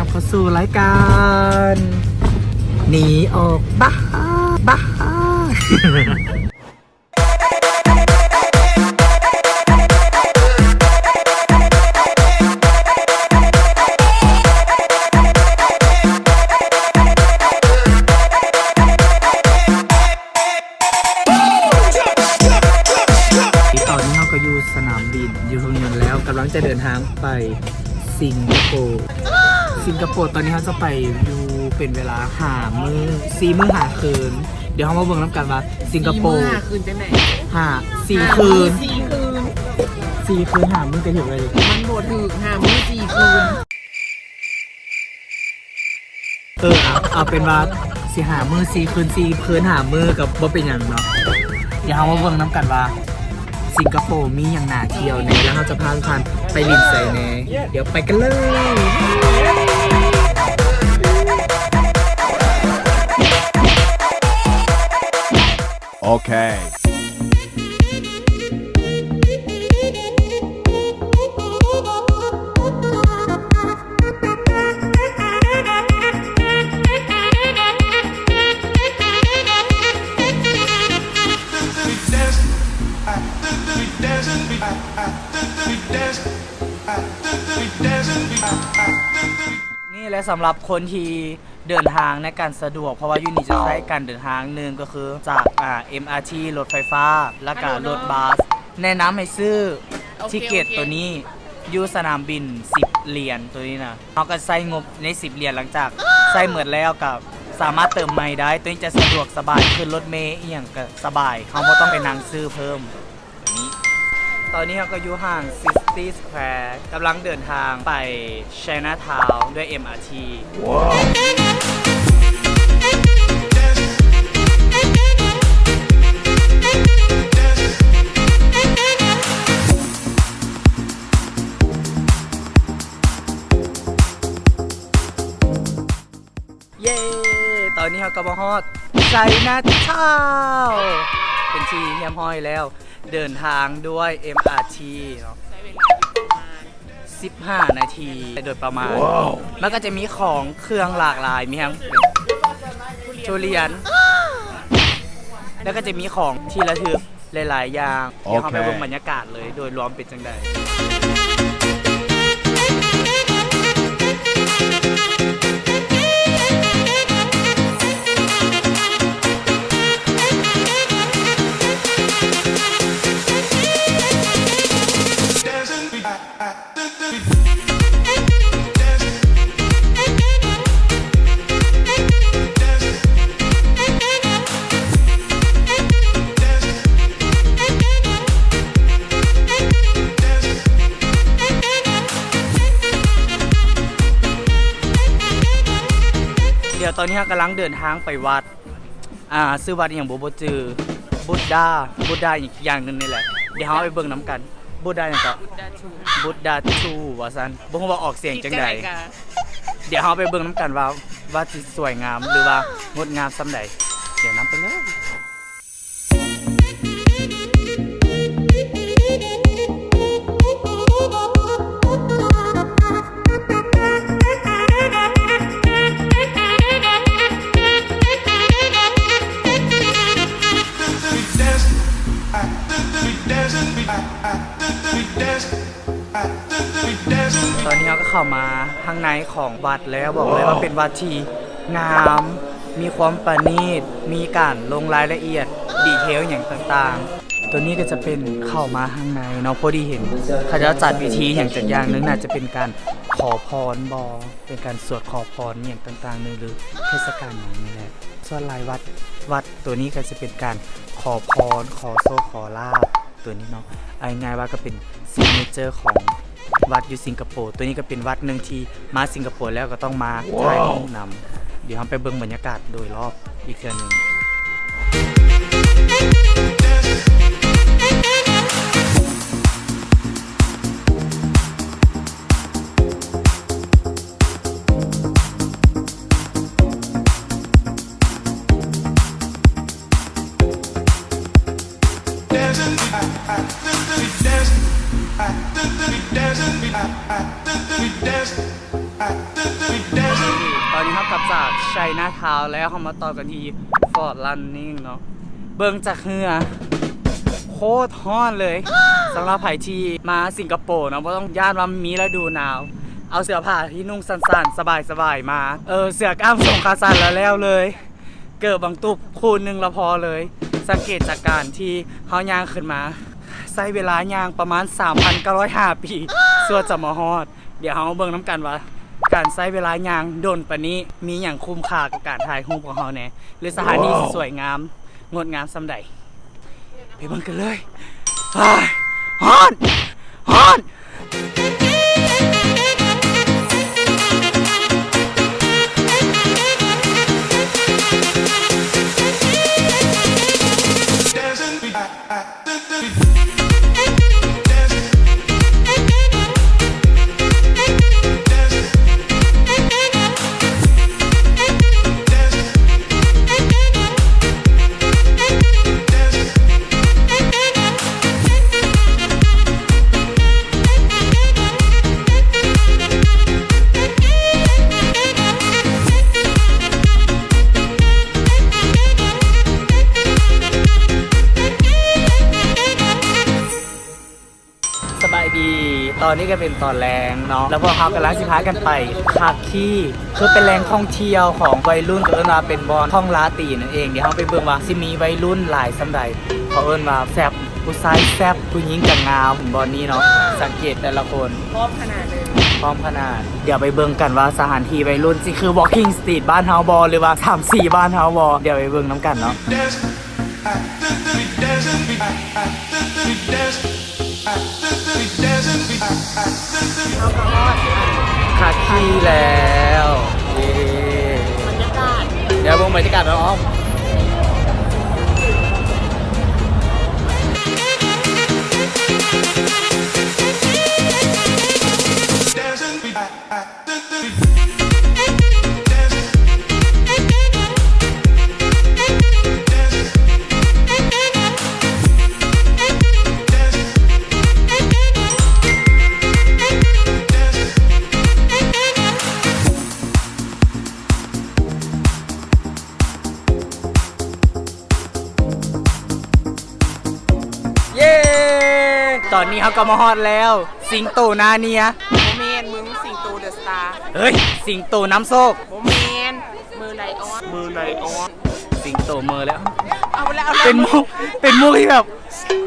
ເຂົ້າສູ່ລາຍການ ໜີອອກບ້າ ບ້າ. ຕອນນີ້ເຮົາກໍຢູ່ສະໜາມບິນ ຢູ່ເທິງຍົນແລ້ວ ກຳລັງຈະເດີນທາງໄປສິງກະໂປ. ສິງກະໂປຕອນນີ້ເຮົາຈະໄປຢູ່ເປັນເວລາຫ້າມື້ ສີ່ມື້ຫ້າຄືນ. ດຽວເຮົາມາເບິ່ງນຳກັນວ່າສິງກະໂປ ສີ່ມື້ຫ້າຄືນຈັ່ງໃດ? ຫ້າ ສີ່ຄືນ ສີ່ຄືນ ສີ່ຄືນຫ້າມື້ກໍຖືກແລ້ວເດ. ມັນບໍ່ຖືກ ຫ້າມື້ສີ່ຄືນ. ເອີ ເອົາ ເອົາເປັນວ່າຊິຫ້າມື້ສີ່ຄືນ ສີ່ຄືນຫ້າມື້ກໍບໍ່ເປັນຫຍັງເນາະ. ດຽວເຮົາມາເບິ່ງນຳກັນວ່າສິງກະໂປມີຫຍັງໜ້າທ່ຽວແດ່ ແລ້ວເຮົາຈະພາທຸກທ່ານໄປຫຼິ້ນໃສແດ່. ດຽວໄປກັນເລີຍ. ໂອເຄ. ນີ້ແຫຼະ ສຳລັບຄົນທີ່ເດີນທາງໃນການສະດວກ ເພາະວ່າຢູ່ນີ້ຈະໃຊ້ການເດີນທາງ ໜຶ່ງກໍຄືຈາກ ອ່າ ເອັມອາທີ ລົດໄຟຟ້າ ແລ້ວກະລົດບັສ. ແນະນຳໃຫ້ຊື້ ໂອເຄ ທິກເກັດ ໂອເຄ ໂຕນີ້ຢູ່ສະໜາມບິນສິບຫຼຽນ ໂຕນີ້ນະ. ເຮົາກໍໃຊ້ງົບໃນສິບຫຼຽນ ຫຼັງຈາກໃຊ້ໝົດແລ້ວກໍສາມາດເຕີມໃໝ່ໄດ້. ໂຕນີ້ຈະສະດວກສະບາຍ ຂຶ້ນລົດເມອີ່ຫຍັງກໍສະບາຍ ເຮົາບໍ່ຕ້ອງໄປນັ່ງຊື້ເພີ່ມ. ຕອນນີ້ເຮົາກໍຢູ່ຫ້າງ ຊິດຕີ້ສະແຄວ ກຳລັງເດີນທາງໄປໄຊນາທາວດ້ວຍເອັມອາທີ. ເຢ້ ຕອນນີ້ເຮົາກໍມາຮອດໄຊນາທາວ ເປັນທີ່ຮຽບຮ້ອຍແລ້ວ. ເດີນທາງດ້ວຍເອັມອາທີເນາະ ໃຊ້ເວລາຢູ່ປະມານສິບຫ້ານາທີໂດຍປະມານ. ມັນກໍຈະມີຂອງເຄື່ອງຫຼາກຫຼາຍ ມີທັງທຸລຽນ ແລ້ວກໍຈະມີຂອງທີ່ລະທຶກ ຫຼາຍໆຢ່າງ. ໂອເຄ ດຽວເຮົາໄປເບິ່ງບັນຍາກາດເລີຍ ໂດຍລວມເປັນຈັ່ງໃດ. ດຽວຕອນນີ້ເຮົາກຳລັງເດີນທາງໄປວັດ ອ່າ ຊື່ວັດອີ່ຫຍັງບໍ່ ບໍ່ຈື່ ບຸດດາ ບຸດດາອີກຢ່າງໜຶ່ງນີ້ແຫຼະ. ດຽວເຮົາໄປເບິ່ງນຳກັນ ບຸດດາຫຍັງເກາະ ບຸດດາທູ ບຸດດາທູ ວ່າຊັ້ນ ບໍ່ຮູ້ວ່າອອກສຽງຈັ່ງໃດ. ດຽວເຮົາໄປເບິ່ງນຳກັນວ່າ ວ່າຊິສວຍງາມ ຫຼືວ່າງົດງາມສ່ຳໃດ. ດຽວນຳໄປເລີຍ. ຕອນນີ້ເຮົາກໍເຂົ້າມາທາງໃນຂອງວັດແລ້ວ ບອກເລີຍວ່າເປັນວັດທີ່ງາມ ມີຄວາມປະນີດ ມີການລົງລາຍລະອຽດ ດີເທວຫຍັງຕ່າງໆ. ໂຕນີ້ກໍຈະເປັນເຂົ້າມາທາງໃນເນາະ ພໍດີເຫັນເຂົາເຈົ້າຈັດພິທີຫຍັງຈັກຢ່າງໜຶ່ງ ໜ້າຈະເປັນການຂໍພອນບໍ ເປັນການສວດຂໍພອນຫຍັງຕ່າງໆໜຶ່ງ ຫຼືເທດສະການຫຍັງນີ້ແຫຼະ. ສ່ວນຫຼາຍວັດ ວັດໂຕນີ້ກໍຈະເປັນການຂໍພອນ ຂໍໂຊກ ຂໍລາບ ໂຕນີ້ເນາະ. ເອົາງ່າຍໆວ່າກໍເປັນຊິກເນເຈີຂອງວັດຢູ່ສິງກະໂປ. ໂຕນີ້ກໍເປັນວັດໜຶ່ງທີ່ມາສິງກະໂປແລ້ວກໍຕ້ອງມາຖ່າຍຮູບນຳ. ດຽວເຮົາໄປເບິ່ງບັນຍາກາດໂດຍລອບອີກເທື່ອໜຶ່ງ. ດຽວຕອນນີ້ເຮົາກໍເຂົ້າມາທາງໃນຂອງວັດແລ້ວ ບອກເລີຍວ່າເປັນວັດທີ່ງາມ ມີຄວາມປະນີດ ມີການລົງລາຍລະອຽດ ດີເທວຫຍັງຕ່າງໆ. ໂຕນີ້ກໍຈະເປັນເຂົ້າມາທາງໃນຂອງວັດ ວັດໂຕນີ້ກໍຈະເປັນວັດໜຶ່ງທີ່ມາສິງກະໂປແລ້ວກໍຕ້ອງມາຖ່າຍຮູບນຳ. ດຽວເຮົາໄປເບິ່ງບັນຍາກາດໂດຍລອບອີກເທື່ອໜຶ່ງ. ກັບຈາກໄຊນາທາວແລ້ວ ເຮົາມາຕໍ່ກັນທີ່ຟອດລັນນິງເນາະ. ເບິ່ງຈາກເຮືອ ໂຄດຮ້ອນເລີຍ. ສຳລັບໃຜທີ່ມາສິງກະໂປເນາະ ບໍ່ຕ້ອງຢ້ານວ່າມີລະດູໜາວ, ເອົາເສື້ອຜ້າທີ່ນຸ່ງສັ້ນໆ ສະບາຍໆ ມາ. ເອີ ເສື້ອກ້າມ ສົ່ງຂາສັ້ນແລ້ວ ແລ້ວເລີຍ. ເກີບບັງຕຸບຄູ່ໜຶ່ງລະພໍເລີຍ. ສັງເກດຈາກການທີ່ເຮົາຍ່າງຂຶ້ນມາ ໃຊ້ເວລາຍ່າງປະມານສາມພັນເກົ້າຮ້ອຍຫ້າປີ ສ່ວນຈະມາຮອດ. ດຽວເຮົາມາເບິ່ງນຳກັນວ່າ ການໃຊ້ເວລາຍ່າງດົນປານນີ້ ມີຫຍັງຄຸ້ມຄ່າກັບການຖ່າຍຮູບຂອງເຮົາແດ່ ຫຼື ສະຖານທີ່ຊິສວຍງາມງົດງາມສ່ຳໃດ. ໄປເບິ່ງກັນເລີຍ. ອ້າຍ ຮ້ອນ ຮ້ອນ. ສະບາຍດີ ຕອນນີ້ກໍເປັນຕອນແລງເນາະ ແລ້ວພວກເຮົາກຳລັງຊິພາກັນໄປຄາຄີ ຄືເປັນແຫຼ່ງທ່ອງທ່ຽວຂອງໄວລຸ້ນ ເຂົາເອີ້ນວ່າເປັນບ່ອນທ່ອງລາຕີນັ້ນເອງ. ດຽວເຮົາໄປເບິ່ງວ່າຊິມີໄວລຸ້ນຫຼາຍສ່ຳໃດ. ເຂົາເອີ້ນວ່າແຊບ ຜູ້ຊາຍແຊບ ຜູ້ຍິງກໍງາມ ບ່ອນນີ້ເນາະ. ສັງເກດແຕ່ລະຄົນ ພ້ອມຂະໜາດເລີຍ ພ້ອມຂະໜາດ. ດຽວໄປເບິ່ງກັນວ່າສະຖານທີ່ໄວລຸ້ນຊິຄື Walking Street ບ້ານເຮົາບໍ່ ຫຼືວ່າ ສາມສີ່ ບ້ານເຮົາບໍ່. ດຽວໄປເບິ່ງນຳກັນເນາະ. ຄາຄີແລ້ວ ເຢ້ ບັນຍາກາດ ດຽວເບິ່ງບັນຍາກາດເນາະ.ເຢ້ ຕອນນີ້ເຮົາກໍມາຮອດແລ້ວ ສິງໂຕນາເນຍ. ບໍ່ແມ່ນ ມຶງ ສິງໂຕເດີສະຕາ. ເຮີ້ຍ ສິງໂຕນຳໂຊກ. ບໍ່ແມ່ນ ເມີໄລອອນ ເມີໄລອອນ ສິງໂຕເມີແລ້ວ. ເອົາແລ້ວ ເອົາແລ້ວ ເປັນມຸກ ເປັນມຸກທີ່ແບບ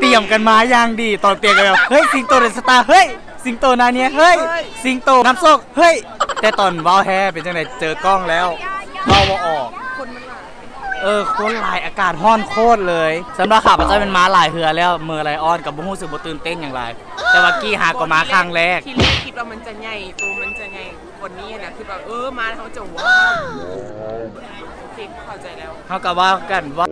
ຕຽມກັນມາຢ່າງດີ. ຕອນປ່ຽນກໍແບບ ເຮີ້ຍ ສິງໂຕເດີສະຕາ ເຮີ້ຍ ສິງໂຕນາເນຍ ເຮີ້ຍ ເຮີ້ຍ ສິງໂຕນຳໂຊກ ເຮີ້ຍ. ແຕ່ຕອນເວົ້າແທ້ເປັນຈັ່ງໃດ? ເຈີກ້ອງແລ້ວ ເວົ້າບໍ່ອອກ ຄົນມັນຫຼາຍ. ເອີ ຄົນຫຼາຍ ອາກາດຮ້ອນໂຄດເລີຍ. ສຳລັບຂ້າພະເຈົ້າແມ່ນມາຫຼາຍເທື່ອແລ້ວ ເມີໄລອອນກໍບໍ່ຮູ້ສຶກ ບໍ່ຕື່ນເຕັ້ນຫຍັງຫຼາຍ ແຕ່ວ່າກີ້ຫາກໍມາຄັ້ງແລກ. ທີແລກຄິດວ່າມັນຈະໃຫຍ່ ໂຕມັນຈະໃຫຍ່ກວ່ານີ້ນະ ຄິດວ່າ ເອີ ມາແລ້ວເຮົາຈະວ້າວ. ໂອເຄ ເຂົ້າໃຈແລ້ວ ເຮົາກໍວ່າກັນວ່າ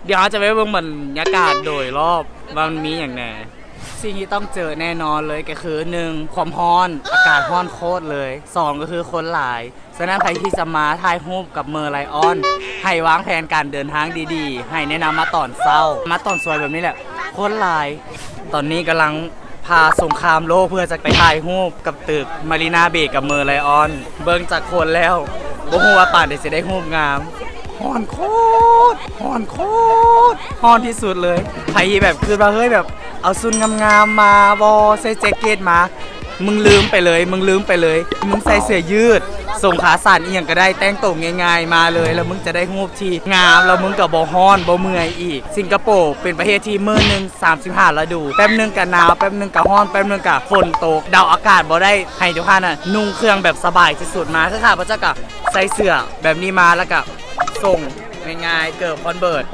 ດຽວເຮົາຈະໄປເບິ່ງບັນຍາກາດໂດຍລອບວ່າມັນມີຫຍັງແດ່. ສິ່ງທີ່ຕ້ອງເຈີແນ່ນອນເລີຍກໍຄື ໜຶ່ງ ຄວາມຮ້ອນ ອາກາດຮ້ອນໂຄດເລີຍ. ສອງ ກໍຄືຄົນຫຼາຍ. ສະນັ້ນໃຜທີ່ຈະມາຖ່າຍຮູບກັບເມີໄລອອນ ໃຫ້ວາງແຜນການເດີນທາງດີໆ ໃຫ້ແນະນຳມາຕອນເຊົ້າ ມາຕອນສວຍແບບນີ້ແຫຼະ ຄົນຫຼາຍ. ຕອນນີ້ກຳລັງ ພາສົງຄາມໂລກເພື່ອຈະໄປຖ່າຍຮູບກັບຕຶກມາຣີນາເບກັບເມີໄລອອນ. ເບິ່ງຈາກຄົນແລ້ວ ບໍ່ຮູ້ວ່າປານໃດຊິໄດ້ຮູບງາມ. ຮ້ອນໂຄດ ຮ້ອນໂຄດ ຮ້ອນທີ່ສຸດເລີຍ. ໃຜທີ່ແບບຄິດວ່າ ເຮີ້ຍ ແບບເອົາຊຸດງາມໆມາບໍ່ ໃສ່ແຈັກເກັດມາ ມຶງລືມໄປເລີຍ ມຶງລືມໄປເລີຍ. ມຶງໃສ່ເສື້ອຢືດ ສົ້ງຂາສັ້ນອີ່ຫຍັງກໍໄດ້ ແຕ່ງໂຕງ່າຍໆມາເລີຍ ແລ້ວມຶງຈະໄດ້ຮູບທີ່ງາມ ແລ້ວມຶງກໍບໍ່ຮ້ອນ ບໍ່ເມື່ອຍອີກ. ສິງກະໂປເປັນປະເທດທີ່ມື້ໜຶ່ງ ສາມສິບຫ້າລະດູ ແປັບໜຶ່ງກະໜາວ ແປັບໜຶງກະຮ້ອນ ແປັບໜຶງກະຝົນຕົກ ເດົາອາກາດບໍ່ໄດ້. ໃຫ້ທຸກທ່ານນະນຸ່ງເຄື່ອງແບບສະບາຍທີ່ສຸດມາ ຄືຂ້າພະເຈົ້າກະໃສ່ເສື້ອແບບນີ້ມາ ແລ້ວກະສົ່ງງ່າຍໆ ເກີບຄອນເວີດ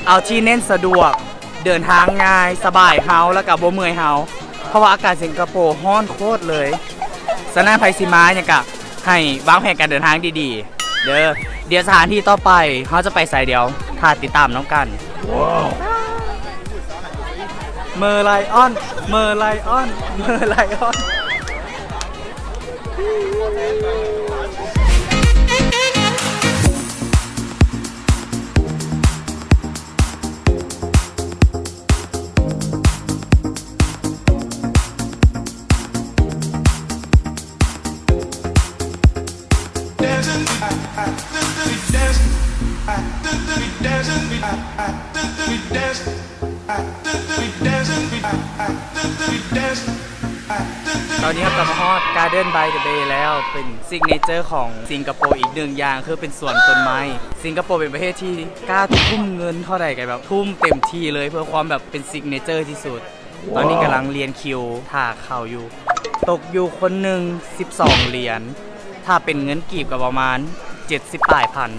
ເອົາທີ່ເນັ້ນສະດວກ ເດີນທາງງ່າຍ ສະບາຍເຮົາ ແລ້ວກະບໍ່ເມື່ອຍເຮົາ ເພາະວ່າອາກາດສິງກະໂປຮ້ອນໂຄດເລີຍ. ສະນັ້ນໃຜຊິມາຫຍັງກະ ໃຫ້ວາງແຜນການເດີນທາງດີໆເດີ. ດຽວສະຖານທີ່ຕໍ່ໄປເຮົາຈະໄປໃສ ດຽວຖ້າຕິດຕາມນຳກັນ. ເມີໄລອອນ ເມີໄລອອນ ເມີໄລອອນ. ນີ້ເຮົາກໍມາຮອດ Garden by the Bay ແລ້ວ ເປັນ signature ຂອງສິງກະໂປອີກໜຶ່ງຢ່າງ ຄືເປັນສວນຕົ້ນໄມ້. ສິງກະໂປເປັນປະເທດທີ່ກ້າທຸ່ມເງິນເທົ່າໃດກໍແບບທຸ່ມເຕັມທີ່ເລີຍ ເພື່ອຄວາມແບບເປັນ signature ທີ່ສຸດ. ຕອນນີ້ກຳລັງລຽນຄິວຖ້າເຂົ້າຢູ່ ຕົກຢູ່ຄົນໜຶ່ງສິບສອງຫຼຽນ ຖ້າເປັນເງິນກີບກໍປະມານເຈັດສິບປາຍພັນ.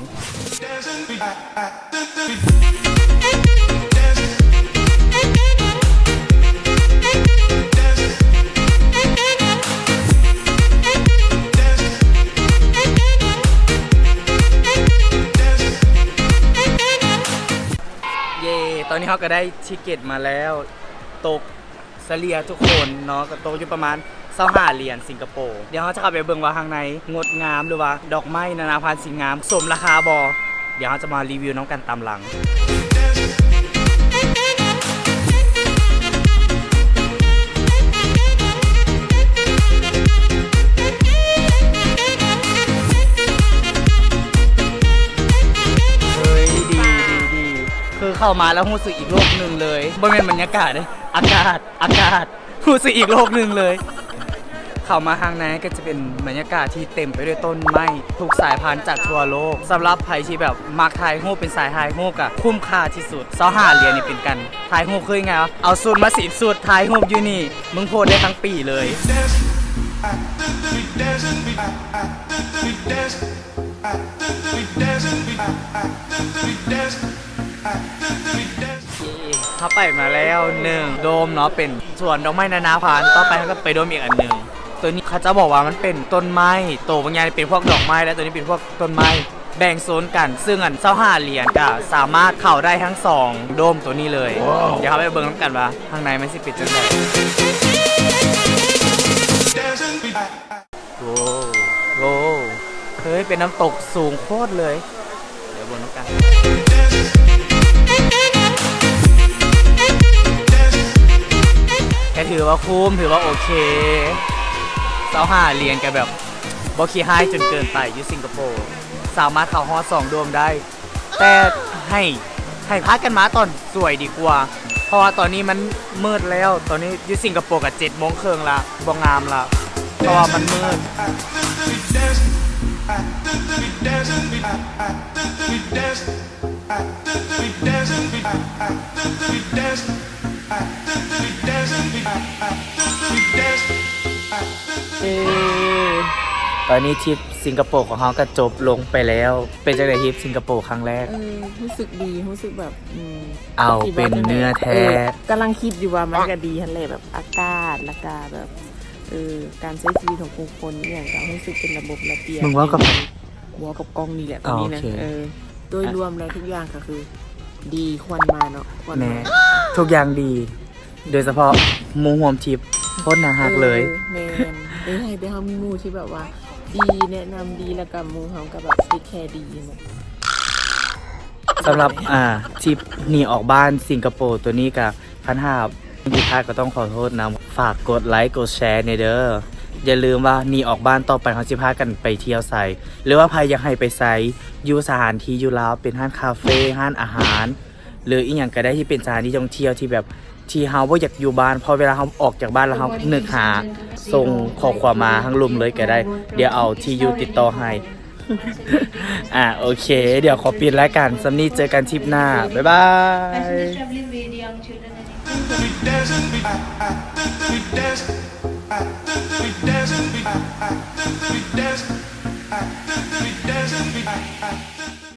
ເຢ້ ຕອນນີ້ເຮົາກໍໄດ້ທິກເກັດມາແລ້ວ ຕົກ ສະເລ່ຍທຸກຄົນເນາະ ກໍຕົກຢູ່ປະມານຊາວຫ້າຫຼຽນສິງກະໂປ. ດຽວເຮົາຈະເຂົ້າໄປເບິ່ງວ່າຂ້າງໃນງົດງາມ ຫຼືວ່າດອກໄມ້ນານາພັນສີງາມສົມລາຄາບໍ່. ດຽວເຮົາຈະມາຣີວິວນຳກັນຕາມຫຼັງ. ເຮີ້ຍ ດີ ດີ ດີ ຄືເຂົ້າມາແລ້ວຮູ້ສຶກອີກໂລກໜຶ່ງເລີຍ. ບໍ່ແມ່ນບັນຍາກາດເດ້ ອາກາດ ອາກາດ ຮູ້ສຶກອີກໂລກໜຶ່ງເລີຍ. ເຂົ້າມາຂ້າງໃນກໍຈະເປັນບັນຍາກາດທີ່ເຕັມໄປດ້ວຍຕົ້ນໄມ້ທຸກສາຍພັນຈາກທົ່ວໂລກ. ສຳລັບໃຜທີ່ແບບມັກຖ່າຍຮູບ ເປັນສາຍຖ່າຍຮູບ ກໍຄຸ້ມຄ່າທີ່ສຸດ. ຊາວຫ້າຫຼຽນນີ້ເປັນການຖ່າຍຮູບ ຄືງ່າຍໆ ເອົາຊຸດມາສິບຊຸດ ຖ່າຍຮູບຢູ່ນີ້ ມຶງໂພສໄດ້ທັງປີເລີຍ. ເຮົາໄປມາແລ້ວໜຶ່ງໂດມເນາະ ເປັນສວນດອກໄມ້ນານາພັນ. ຕໍ່ໄປເຮົາກໍໄປໂດມອີກອັນໜຶ່ງ. ໂຕນີ້ເຂົາເຈົ້າບອກວ່າມັນເປັນຕົ້ນໄມ້ ໂຕບັກໃຫຍ່ເປັນພວກດອກໄມ້ ແລະ ໂຕນີ້ເປັນພວກຕົ້ນໄມ້ແບ່ງໂຊນກັນ. ຊຶ່ງອັນຊາວຫ້າຫຼຽນກໍສາມາດເຂົ້າໄດ້ທັງສອງໂດມໂຕນີ້ເລີຍ. ດຽວເຮົາໄປເບິ່ງນຳກັນວ່າຂ້າງໃນມັນຊິເປັນຈັ່ງໃດ. ໂອ້ ໂອ້ ເຮີ້ຍ ເປັນນ້ຳຕົກສູງໂຄດເລີຍ. ດຽວເບິ່ງນຳກັນ ກໍຖືວ່າຄຸ້ມ ຖືວ່າໂອເຄ. ຊາວຫ້າຫຼຽນກໍແບບບໍ່ຂີ້ຮ້າຍຈົນເກີນໄປ. ຢູ່ສິງກະໂປສາມາດເຂົ້າຮອດສອງໂດມໄດ້. ແຕ່ໃຫ້ ໃຫ້ພາກັນມາຕອນສວຍດີກວ່າ ເພາະວ່າຕອນນີ້ມັນມືດແລ້ວ. ຕອນນີ້ຢູ່ສິງກະໂປກໍເຈັດໂມງເຄິ່ງລະ ບໍ່ງາມລະ ເພາະວ່າມັນມືດ. ເອີ ຕອນນີ້ທຣິບສິງກະໂປຂອງເຮົາກໍຈົບລົງໄປແລ້ວ. ເປັນຈັ່ງໃດທຣິບສິງກະໂປຄັ້ງແລກ? ເອີ ຮູ້ສຶກດີ ຮູ້ສຶກແບບ ອືມ ເອົາເປັນເນື້ອແທ້. ເອີ ກຳລັງຄິດຢູ່ວ່າມັນກໍດີຫັ້ນແຫຼະ ແບບອາກາດ ແລ້ວກໍແບບ ເອີ ການໃຊ້ຊີວິດຂອງຜູ້ຄົນອີ່ຫຍັງກໍຮູ້ສຶກເປັນລະບົບລະບຽບ. ມຶງເວົ້າກັບໃຜ? ເວົ້າກັບກ້ອງນີ້ແຫຼະຕອນນີ້ນະ. ໂອເຄ ເອີ ໂດຍລວມແລ້ວທຸກຢ່າງກໍຄືດີ ຄວນມາເນາະ ຄວນມາ. ແມ່ນ ທຸກຢ່າງດີ. ໂດຍສະເພາະໝູ່ຮ່ວມທຣິບໂຄດໜ້າຮັກເລີຍ. ເອີ ແມ່ນ ເອີ ໃຫ້ແຕ່ເຮົາມີໝູ່ທີ່ແບບວ່າດີ ແນະນຳດີ ແລ້ວກໍໝູ່ເຮົາກໍແບບເທກແຄດີເນາະ. ສຳລັບ ອ່າ ທຣິບໜີອອກບ້ານສິງກະໂປໂຕນີ້ກໍ ຄັນຫາກຜິດພາດກໍຕ້ອງຂໍໂທດນຳ. ຝາກກົດໄລກົດແຊແດ່ເດີ້. ຢ່າລືມວ່າໜີອອກບ້ານຕໍ່ໄປເຮົາຊິພາກັນໄປທ່ຽວໃສ ຫຼືວ່າໃຜຢາກໃຫ້ໄປໃສ ຢູ່ສະຖານທີ່ຢູ່ລາວ ເປັນຮ້ານຄາເຟ ຮ້ານອາຫານ ຫຼືອີ່ຫຍັງກໍໄດ້ທີ່ເປັນສະຖານທີ່ທ່ອງທ່ຽວທີ່ແບບ ທີ່ເຮົາບໍ່ຢາກຢູ່ບ້ານ ເພາະເວລາເຮົາອອກຈາກບ້ານແລ້ວ ເຮົານຶກຫາ ສົ່ງຂໍ້ຄວາມມາທາງລຸ່ມເລີຍກໍໄດ້ ດຽວເອົາທີ່ຢູ່ຕິດຕໍ່ໃຫ້. ອ່າ ໂອເຄ ດຽວຂໍປິດລາຍການສ່ຳນີ້ ເຈີກັນທຣິບໜ້າ ບາຍບາຍ.